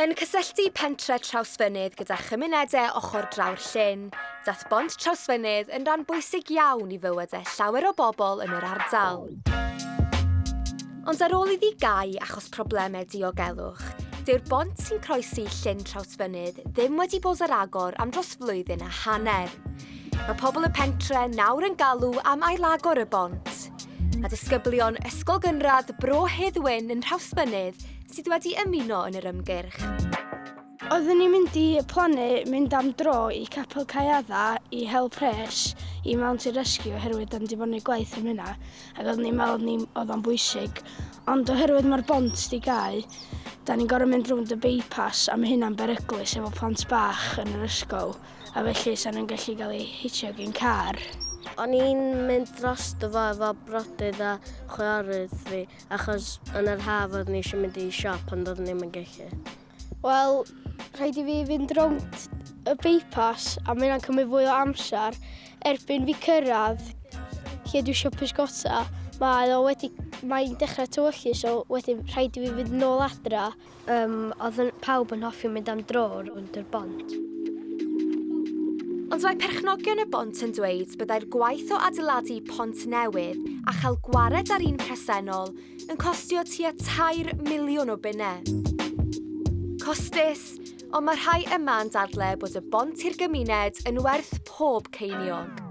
Yn cysylltu pentre Trawsfynydd gyda chymunedau ochr draw'r llyn, daeth Bont Trawsfynydd yn ran bwysig iawn i fywydau llawer o bobl yn yr ardal. Ond ar ôl iddi gau achos problemau diogelwch, dyw'r bont sy'n croesi Llyn Trawsfynydd ddim wedi bod ar agor am dros flwyddyn a hanner. Mae pobl y pentre nawr yn galw am ailagor y bont. A disgyblion Ysgol Gynradd Bro Hedd Wyn yn Nhrawsfynydd sydd wedi ymuno yn yr ymgyrch. Oeddwn i'n mynd i plannu mynd am dro i Capel Caeadda i hel pres i Mountain Rescue oherwydd dan di bod yn gwaith am hynna ac oeddwn i'n meddwl ni oedd o'n bwysig ond oherwydd mae'r bont di gau da ni'n gorfod mynd rownd y bypass a mae hynna'n beryglus efo plant bach yn yr ysgol a felly sa'n nhw'n gallu cael eu hitio gyn car. O'n i'n mynd drosto fo efo brodydd a chwiorydd fi Achos yn yr haf oeddwn i eisiau mynd i siop ond oeddwn i'm yn gallu. Wel, rhaid i fi fynd rownd y bypass a mae hynna'n cymryd fwy o amser. Erbyn fi cyrraedd lle dwi eisiau pysgota, mae o wedi, mae'n dechrau tywyllu, so wedyn rhaid i fi fynd nôl adra. Yym, oedd yn, pawb yn hoffi mynd am dro rownd yr bont. Ond mae perchnogion y bont yn dweud byddai'r gwaith o adeiladu pont newydd a chael gwared ar un presennol yn costio tua 3 miliwn o bunnau. Costus, ond mae rhai yma yn dadle bod y bont i'r gymuned yn werth pob ceiniog.